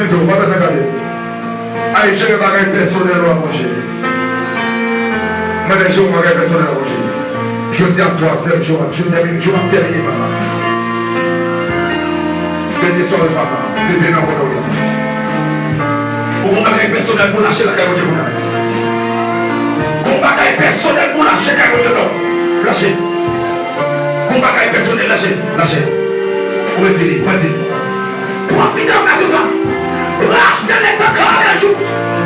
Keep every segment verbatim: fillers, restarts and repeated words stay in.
Yo, pa bezwen gade. Al jere bagay pèsonèl ou ak Bondye. Mwen, mèt jere yon bagay pèsonèl ak Bondye. Jodi a twazyèm jou an, jou tèmine, jou m ap tèmine, papa. Dènye sware, papa. Leve nan kò w. Ou gon bagay pèsonèl pou lache lakay Bondye kounye a. Gon bagay pèsonèl pou lache kay Bondye, non. Lache. Gon bagay pèsonèl, lache, lache. Ou mèt di li, ou mèt di li. Pwofite okazyon sa. Rachte letan kare jou.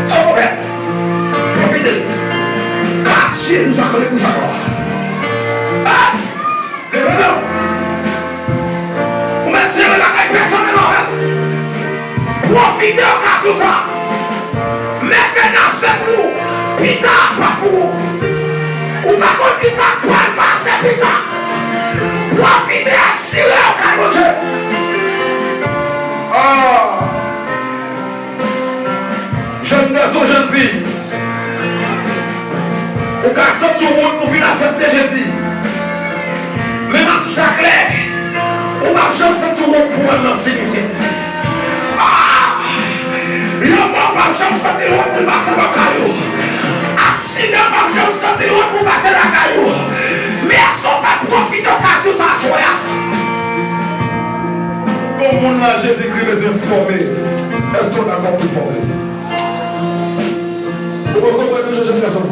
Sa w fè. Pwofite. Ka Dye nou sa kole pou sa. Ah! Leve men w. Ou mèt jere bagay pèsonèl avè l. Pwofite okazyon sa. Mete nan sèt ou. Pita pa pou ou. Ou pa konn kisa k pral pase pita. Pwofite asire w kay Bondye. Ah! Jèn gason, jèn fi, ou ka santi w wont pou vin aksepte Jezi. Men m ap di sa klè, ou p ap janm santi w wont pou w al nan simityè. Ah! Yon mò p ap janm santi l wont pou l pase bò kay ou. Aksidan p ap janm santi l wont pou l pase lakay ou. Men èske w p ap pwofite okazyon sa aswè a? Gon moun la Jezikri bezwen fòme. Èske w dakò pou fòme? Ou poko prè toujou, jèn gason?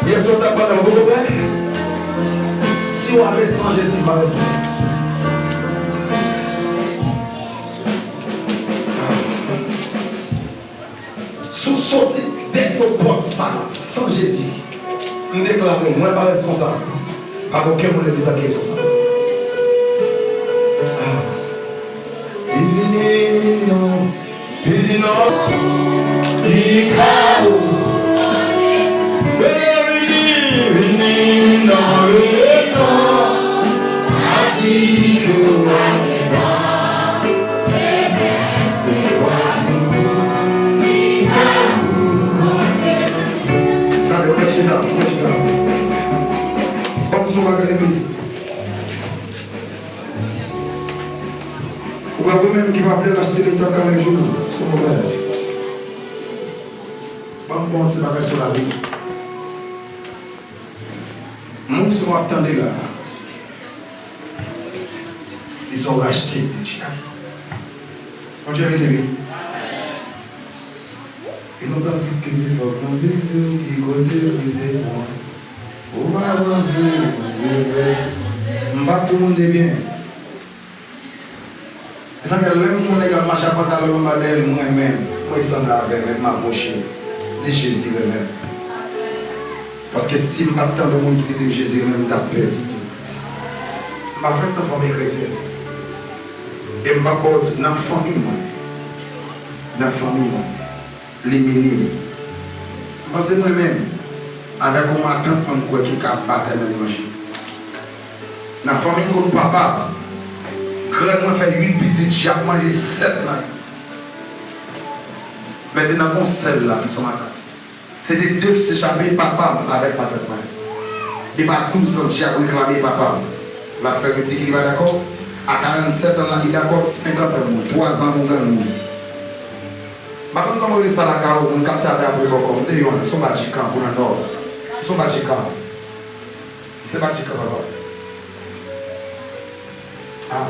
Yè swa w t ap pale, ou poko prè? Si w ale san Jezi, pa responsab. Si w soti dèyè pòt sa a san Jezi, m deklare, mwen pa responsab. Pa gen okenn moun legliz la ki responsab. Ah. Di vini non, vini non. Li ka ou. Vini, vini non, vini non. Asi ke ou. Gade, ou mèt chita, ou mèt chita. Ban m sou bagay legliz. Ou wè ou menm ki pa vle rachte letan kare jou, se move. Ban m ba w ti bagay sou lavi. Moun sa w ap tande la, li se yon rachte de Dye. Bondye vini, wi. E nou kantik ki di fòk nou blize ki kote Kris te pran. Ou pa panse Bondye fè. M pa tou moun de byen. Sa fè lè m wè yon nèg ap mache ak pantalon anba dèyè l, m renmen l, mwen sanble avè l, m apwoche l, di Jezi renmen m. Paske si m pa t tande moun ki te di m Jezi renmen m, m t ap pèdi tou. M pa fèt nan fanmi kretyen. E m p ap ba w di, nan fanmi mwen, nan fanmi mwen, li minim. M panse mwen menm, avèk yon matant mwen m kwè ki ka batay nan levanjil. Nan fanmi m, kote papa m, grann mwen fè uit pitit, chak manje sèt nan yo. Mentnan gon sèl la ki se yon matant. Se te de ki se chape papa m avèk matant mwen. Depi a douz an, Dye ap reklame papa m. L ap fè ridikil, li pa dakò. A karannsèt an la, li dakò. Senkant an, mwen, twa zan, mwen, granmoun. M pa konn kòman rele sa lakay ou, moun k ap tape apre bòkò. M te yon, se yon badjikan pou nan nò. Se yon badjikan. Se badjikan, papa. Ah.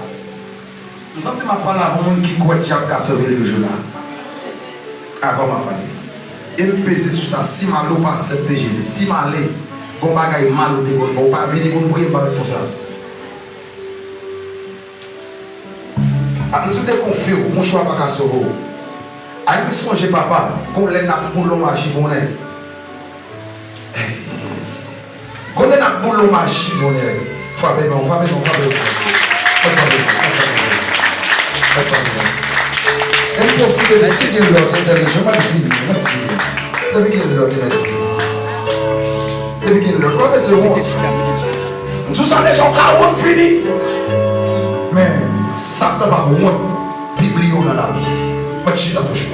M santi m ap pale avè yon moun ki kwè dyab ka sove l toujou la. Avan m ap pale. E m peze sou sa, si m ale ou pa aksepte Jezi, si m ale, gon bagay mal ou te konn fè, ou pa vini pou n priye, m pa responsab. A, m di w dekonfye w, mouchwa pa ka sove w. A, m sonje papa, gon lè n ap boule yon maji bonè. Gon lè n ap boule yon maji bonè. Frape men w, frape men w, frape men w. Frape men w, frape men w, frape men w. E m pwofite di si gen lòt entèlijans, mwen fini, mwen fini. Depi gen lòt, mwen fini. Depi gen lòt, pa bezwen wont. M di w sa deja, w ka wont fini. Men, Satan p ap wont pibliye w nan lavi. Mwen chita toujou.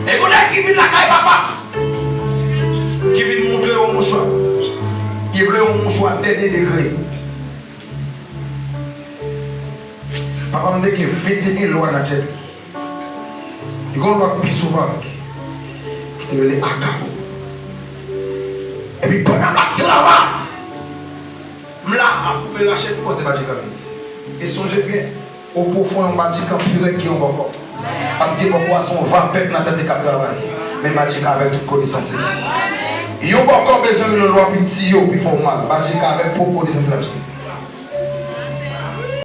E gon nèg ki vin lakay papa, ki vin montre yon mouchwa. Li vle yon mouchwa dènye degre. Papa m te gen venteyen lwa nan tèt li. Li gen yon lwa pi souvan ki te rele Akabo. Epi pandan m ap travay, m la ap koupe rachèt, m panse Madjikan vini. E sonje byen, o pwofon yon Madjikan pi rèd ke yon bòkò. Paske bòkò a se yon vapè k nan tèt li k ap travay. Men Madjikan avèk tout konesans li. Yon bòkò bezwen rele lwa pi ti yo, pi fò mal. Madjikan avèk pwòp konesans li ap swiv.